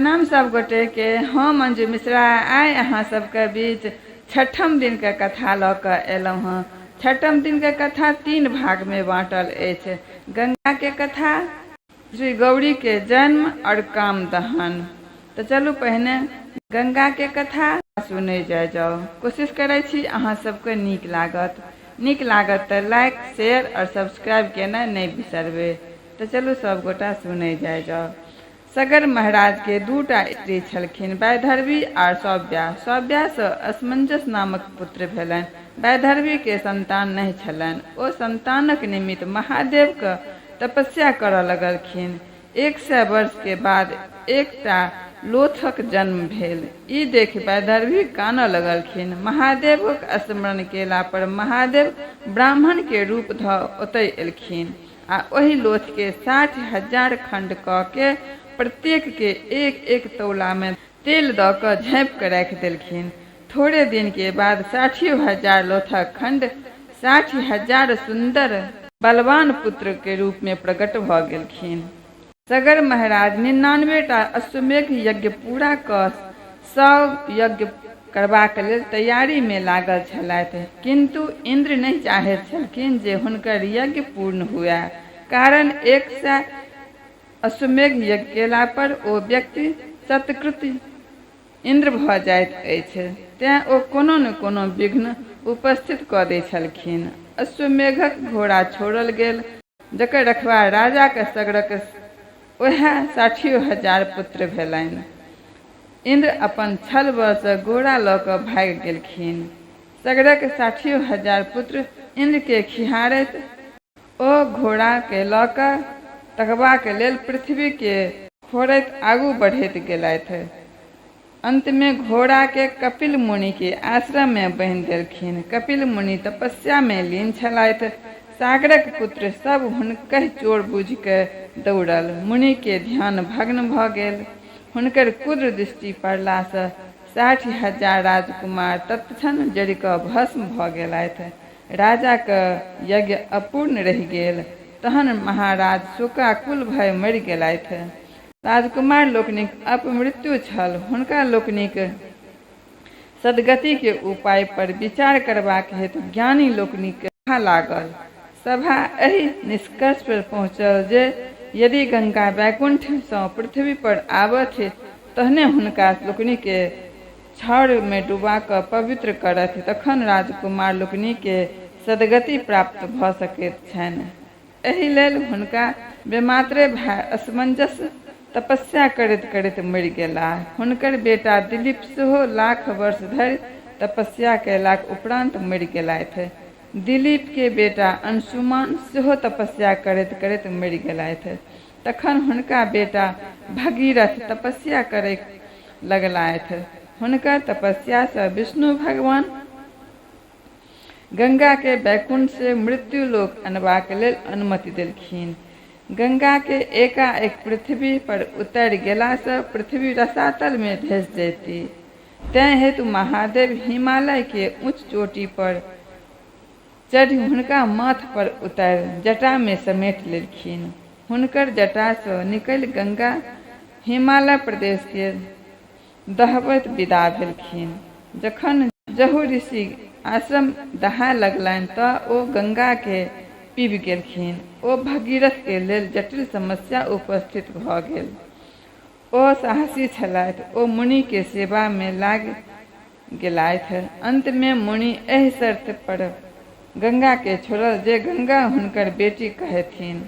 प्रणाम सब गोटे के, हम अंजू मिश्रा आइ अहाँ सबके बीच छठम दिन के कथा लऽ कऽ एलहुँ हँ। छठम दिन के कथा तीन भाग में बाँटल अछि। गंगा के कथा, श्री गौरी के जन्म और काम दहन। तऽ चलू पहिने गंगा के कथा सुनै जाय जाउ। कोशिश करै छी अहाँ सबके नीक लागत। नीक लागत तऽ लाइक, शेयर और सब्सक्राइब केनाइ नहि बिसरबै। तऽ चलू सब गोटा सुनै जाय जाउ। सगर महाराज के दूटा स्त्री छलखिन, वैदर्भी आर सौव्या। सौव्या सँ असमंजस नामक पुत्र भेलनि। वैदर्भी के संतान नहि छलनि। ओ संतानक निमित्त महादेव क तपस्या करऽ लगलखिन। 100 वर्ष के बाद एकटा लोथक जन्म भेल। ई देखि वैदर्भी कानऽ लगलखिन। महादेवक स्मरण केला पर महादेव ब्राह्मण के रूप धऽ ओतय एलखिन आ ओहि लोथ के 60,000 खंड कऽ के प्रत्येक के एक-एक तौला मे तेल दऽ कऽ झाँपि कऽ राखि देलखिन। थोड़े दिन के बाद साठियो हजार लोथक खंड 60,000 सुन्दर बलवान पुत्र के रूप मे प्रकट भऽ गेलखिन। सगर महाराज 99 टा अश्वमेघ यज्ञ पूरा कऽ 100 यज्ञ करबाक लेल तैयारी मे लागल छलथि। किन्तु इन्द्र नहि चाहैत छलखिन जे हुनकर यज्ञ पूर्ण हुअए, कारण 100 अश्वमेघ यज्ञ केला पर ओ व्यक्ति शतकृत इन्द्र भऽ जाइत अछि, तेँ ओ कोनो ने कोनो विघ्न उपस्थित कऽ दैत छलखिन। अश्वमेघक घोड़ा छोड़ल गेल, जकर रखबार राजाक सगरक ओएह साठियो हजार पुत्र भेलनि। इन्द्र अपन छल बलसँ घोड़ा लऽ कऽ भागि गेलखिन। सगरक साठियो हजार पुत्र इन्द्रकेँ खिहारैत ओ घोड़ाकेँ लऽ कऽ तकबाक लेल पृथ्वीकेँ फोड़ैत आगू बढ़ैत गेलथि। अन्तमे घोड़ाकेँ कपिल मुनिके आश्रममे बान्हि देलखिन। कपिल मुनि तपस्यामे लीन छलथि। सागरक पुत्र सभ हुनकहि चोर बुझि कऽ दौड़ल। मुनिके ध्यान भग्न भऽ गेल। हुनकर कुद्र दृष्टि पड़लासँ 60,000 राजकुमार तत्क्षण जरि कऽ भस्म भऽ गेलथि। राजाक यज्ञ अपूर्ण रहि गेल। तहन महाराज शोकाकुल भए मरि गेलथि। राजकुमार लोकनिक अपमृत्यु छल। हुनका लोकनिक सद्गति के उपाय पर विचार करबाक हेतु ज्ञानी लोकनिक सभा लागल। सभा एहि निष्कर्ष पर पहुँचल जे यदि गंगा वैकुण्ठ सँ पृथ्वी पर आबथि तहने हुनका लोकनि केँ छाउर मे डुबा कऽ पवित्र करथि तखन राजकुमार लोकनि केँ सद्गति प्राप्त भऽ सकैत छनि। एहि लेल हुनका बेमात्रे भाय असमंजस तपस्या करैत-करैत मरि गेलाह। हुनकर बेटा दिलीप सेहो लाख वर्ष धरि तपस्या कयलाक उपरान्त मरि गेलथि। दिलीप के बेटा अंशुमान सेहो तपस्या करैत-करैत मरि गेलथि। तखन हुनका बेटा भगीरथ तपस्या करय लगलथि। हुनकर तपस्या सँ विष्णु भगवान गंगाकेँ वैकुण्ठसँ मृत्युलोक अनबाक लेल अनुमति देलखिन। गंगाकेँ एकाएक पृथ्वी पर उतरि गेलासँ पृथ्वी रसातलमे धसि जयती। तेँ हेतु महादेव हिमालयकेँ ऊँच चोटी पर चढ़ि हुनका माथ पर उतारि जटामे समेटि लेलखिन। हुनकर जटासँ निकलि गंगा हिमालय प्रदेशकेँ दहबैत विदा भेलखिन। जखन जहु ऋषि आश्रम दहाय लगलनि तँ ओ गंगाकेँ पीबि गेलखिन। ओ भगीरथके लेल जटिल समस्या उपस्थित भऽ गेल। ओ साहसी छलथि। ओ मुनिके सेवामे लागि गेलथि। अन्तमे मुनि एहि शर्त पर गंगाकेँ छोड़ल जे गंगा हुनकर बेटी कहेथिन।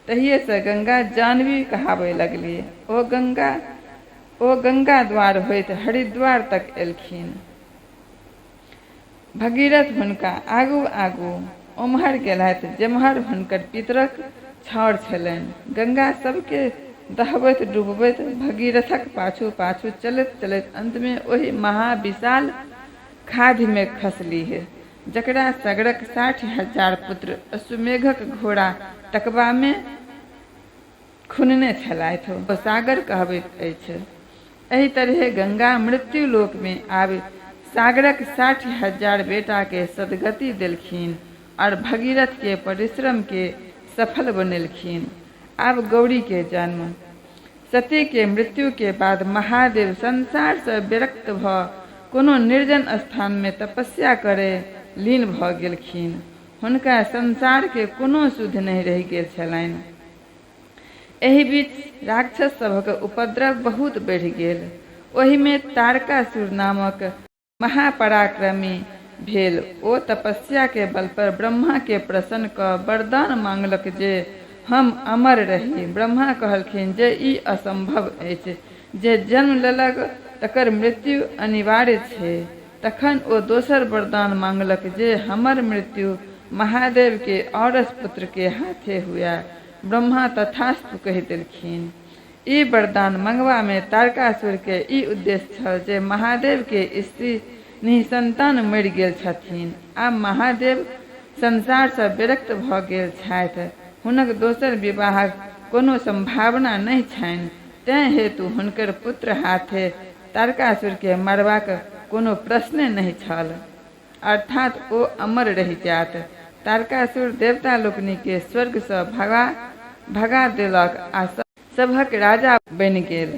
तहिएसँ गंगा जाह्नवी कहाबय लगलीह। ओ गंगा द्वार होइत हरिद्वार तक एलखिन। भगीरथ हुनका आगू-आगू ओम्हर गेलथि जेम्हर हुनकर पितरक छाउर छलनि। गंगा सभकेँ दहबैत-डुबबैत भगीरथक पाछू-पाछू चलैत-चलैत अन्तमे ओहि महाविशाल खाधिमे खसलीह। जकरा सगरक 60,000 पुत्र अश्वमेघक घोड़ा तकबामे खुनने छलथि, ओ सागर कहबैत अछि। एहि तरहें गंगा मृत्युलोकमे आबि सागरक 60,000 बेटाकेँ सद्गति देलखिन आओर भगीरथके परिश्रमकेँ सफल बनेलखिन। आब गौरीके जन्म। सती के मृत्यु के बाद महादेव संसार सँ विरक्त भऽ कोनो निर्जन स्थान मे तपस्या करय लीन भऽ गेलखिन। हुनका संसार के कोनो सुधि नहि रहि गेल छलनि। एहि बीच राक्षस सभक उपद्रव बहुत बढ़ि गेल। ओहि मे तारकासुर नामक महापराक्रमी भेल। ओ तपस्या के बल पर ब्रह्मा के प्रसन्न क वरदान मांगलक जे हम अमर रही। ब्रह्मा कहलखिन जे ई असंभव अछि। जे जन्म लेलक तकर मृत्यु अनिवार्य छै। तखन ओ दोसर वरदान मांगलक जे हमर मृत्यु महादेव के औरस पुत्र के हाथे हुए। ब्रह्मा तथास्तु कहि देलखिन। ई वरदान मंगबा मे तारकासुर के ई उद्देश्य छल जे महादेव के स्त्री निःसंतान मरि गेल छथिन। आब महादेव संसार सँ विरक्त भ गेल छथि। हुनक दोसर विवाहक कोनो संभावना नहि छनि। तेँ हेतु हुनकर पुत्र हाथे तारकासुर के मारबाक कोनो प्रश्ने नहि छल। अर्थात् ओ अमर रहि जायत। तारकासुर देवता लोकनि केँ स्वर्ग सँ भगा देलक आ सभक राजा बनि गेल।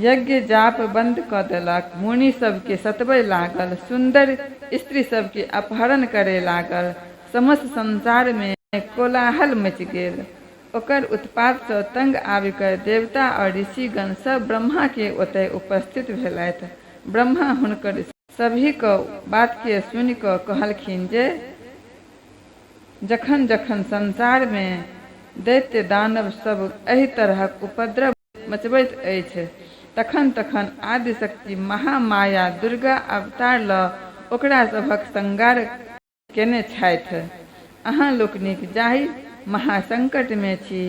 यज्ञ-जाप बन्द क देलक, मुनि सब केँ सतबय लागल, सुन्दर स्त्री सब केँ अपहरण करय लागल। समस्त संसार मे कोलाहल मचि गेल। ओकर उत्पात सँ तंग आबिकय देवता और ऋषिगण सब ब्रह्मा के ओतय उपस्थित भेलथि। ब्रह्मा हुनकर सबहिक बातकेँ सुनि कऽ कहलखिन जे जखन-जखन संसारमे दैत्य-दानव सभ एहि तरहक उपद्रव मचबैत अछि तखन-तखन आदिशक्ति महामाया दुर्गा अवतार लऽ ओकरा सभक संहार केने छथि। अहाँ लोकनिक जाहि महासंकटमे छी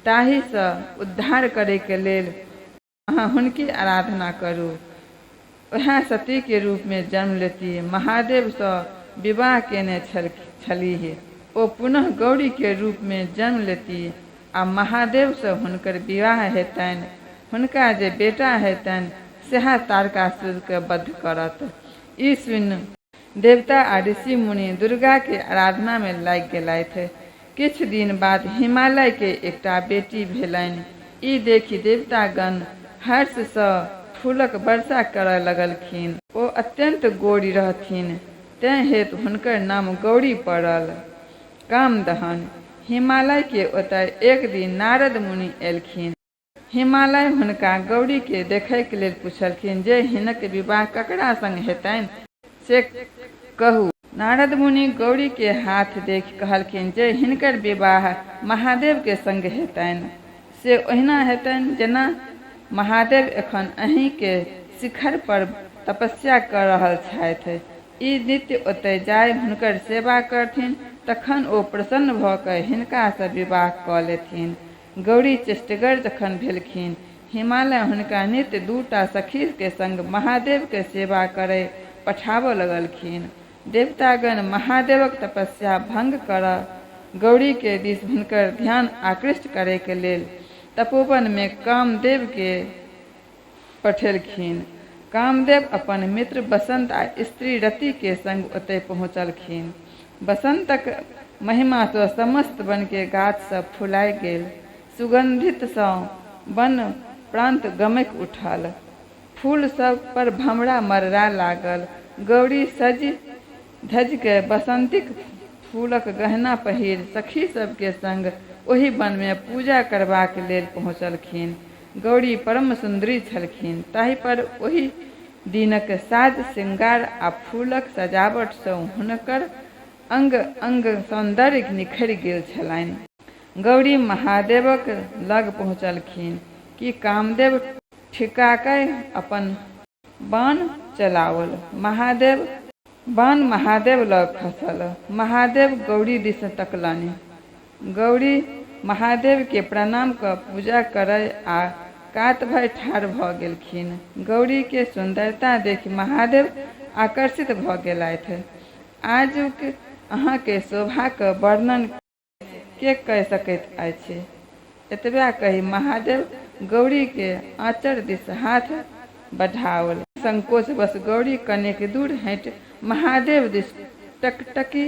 ताहिसँ उद्धार करैक लेल अहाँ हुनके आराधना करू। ओएह सतीके रूपमे जन्म लेती। महादेवसँ विवाह केने छलीह। ओ पुनः गौरीके रूपमे जन्म लेती आ महादेवसँ हुनकर विवाह हेतनि। हुनका जे बेटा हेतनि सएह तारकासुरकेँ वध करत। ई सुनि देवता आ ऋषि-मुनि दुर्गाके आराधनामे लागि गेलथि। किछु दिन बाद हिमालय के एकटा बेटी भेलनि। ई देखि देवतागण हर्ष सँ फूलक वर्षा करय लगलखिन। ओ अत्यन्त गोरि रहथिन, तेँ हेतु हुनकर नाम गौरी पड़ल। कामदहन हिमालय के ओतय एक दिन नारद मुनि एलखिन। हिमालय हुनका गौरी के देखैक लेल पुछलखिन जे हिनक विवाह ककरा संग हेतनि से कहू। नारद मुनि गौरी के हाथ देखि कहलखिन जे हिनकर विवाह महादेव के संग हेतनि। से ओहिना हेतनि जेना महादेव एखन अहीं के शिखर पर तपस्या क रहल छथि। ई नित्य ओतय जाय हुनकर सेवा करथिन तखन ओ प्रसन्न भ कय हिनका सँ विवाह क लेथिन। गौरी चेष्टगर जखन भेलखिन, हिमालय हुनका नित्य दूटा सखी के संग महादेव के सेवा करय पठाबय लगलखिन। देवतागण महादेवक तपस्या भंग करय गौरी के दिस हुनकर ध्यान आकृष्ट करय के लेल तपोवन में कामदेव के पठेलखिन। कामदेव अपन मित्र बसंत आ स्त्री रति के संग ओतय पहुँचलखिन। बसंतक महिमा सँ समस्त वन के गाछ सब फुलाय गेल। सुगंधित सँ वन प्रांत गमकि उठल। फूल सब पर भमरा मरड़ा लागल। गौरी सजि धजि कय बसंतिक फूलक गहना पहिर सखी सब के संग ओहि वन मे पूजा करबाक लेल पहुँचलखिन। गौरी परम सुन्दरी छलखिन, ताहि पर ओहि दिनक साज-श्रृंगार आ फूलक सजावट सँ हुनकर अंग-अंग सौन्दर्य निखरि गेल छलनि। गौरी महादेवक लग पहुँचलखिन कि कामदेव ठिकाकय अपन बाण चलाओल। महादेव बाण महादेव लग खसल। महादेव गौरी दिस तकलनि। गौरी महादेव केँ प्रणाम क पूजा करय आ कात भय ठाढ़ भ गेलखिन। गौरी के सुन्दरता देखि महादेव आकर्षित भ गेलथि। आजुक अहाँ के शोभाक वर्णन के कय सकैत अछि? एतबे कहि महादेव गौरी के आँचर दिस हाथ बढ़ाओल। संकोचवश गौरी कनेक दूर हटि महादेव दिस टकटकी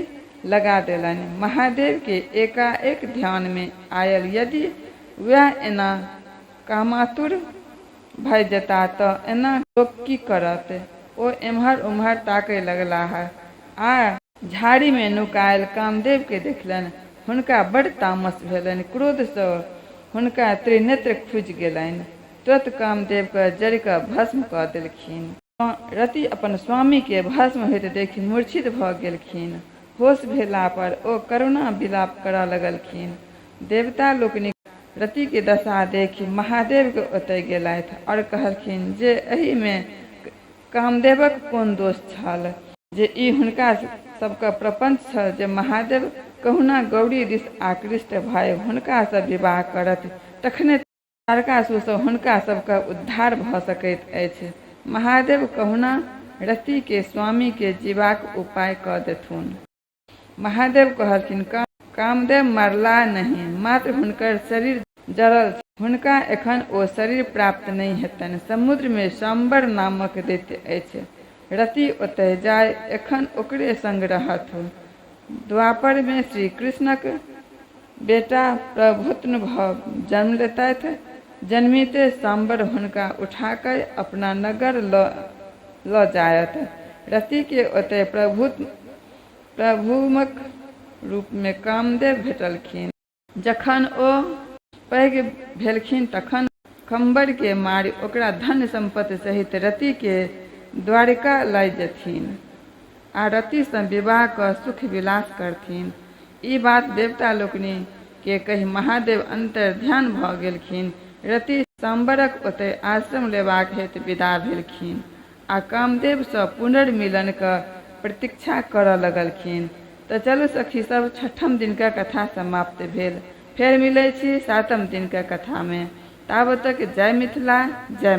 लगा देलनि। महादेव के एकाएक ध्यान मे आयल यदि वैह एना कामातुर भए जेताह तँ एना लोक की करत? ओ एम्हर-ओम्हर ताकए लगलाह आ झाड़ीमे नुकायल कामदेवकेँ देखलनि। हुनका बड्ड तामस भेलनि। क्रोधसँ हुनका त्रिनेत्र खुजि गेलनि। तुरत कामदेवकेँ जरि कऽ भस्म कऽ देलखिन। रति अपन स्वामीकेँ भस्म होइत देखि मूर्छित भऽ गेलखिन। होश भेलापर ओ करुणा विलाप करऽ लगलखिन। देवता लोकनि रतिके दशा देखि महादेवके ओतय गेलथि आओर कहलखिन जे एहिमे कामदेवक कोन दोष छल जे ई हुनका सबके प्रपंच छल जे महादेव कहुना गौरी दिस आकृष्ट भए हुनकासँ विवाह करथि तखने तारकासुरसँ हुनका सबके उद्धार भऽ सकैत अछि। महादेव कहुना रतिके स्वामीके जीबाक उपाय कऽ देथुन। महादेव कहलखिन, कामदेव मरलाह नहि, मात्र हुनकर शरीर जरल छनि। हुनका एखन ओ शरीर प्राप्त नहि हेतनि। समुद्र मे सांबर नामक दैत्य अछि। रति ओतय जाय एखन ओकरे संग रहथु। द्वापर मे श्री कृष्णक बेटा प्रभुत्न भ जन्म लेतथि। जनमिते सांबर हुनका उठाकय अपना नगर ल जायत। रति केँ ओतय प्रभुमक रूप मे कामदेव भेटलखिन। जखन ओ पैघ भेलखिन तखन खम्बर केँ मारि ओकरा धन-सम्पत्ति सहित रति केँ द्वारिका लय जेथिन आ रति सँ विवाह क सुख-विलास करथिन। ई बात देवता लोकनि केँ कहि महादेव अन्तर्ध्यान भ गेलखिन। रति साम्बरक ओतय आश्रम लेबाक हेतु विदा भेलखिन आ कामदेव सँ पुनर्मिलन क प्रतीक्षा करऽ लगलखिन। त चलू सखी सब छठम दिन क कथा समाप्त भेल। फेर मिलै छी सातम दिन क कथा मे। ताबत तक जय मिथिला, जय।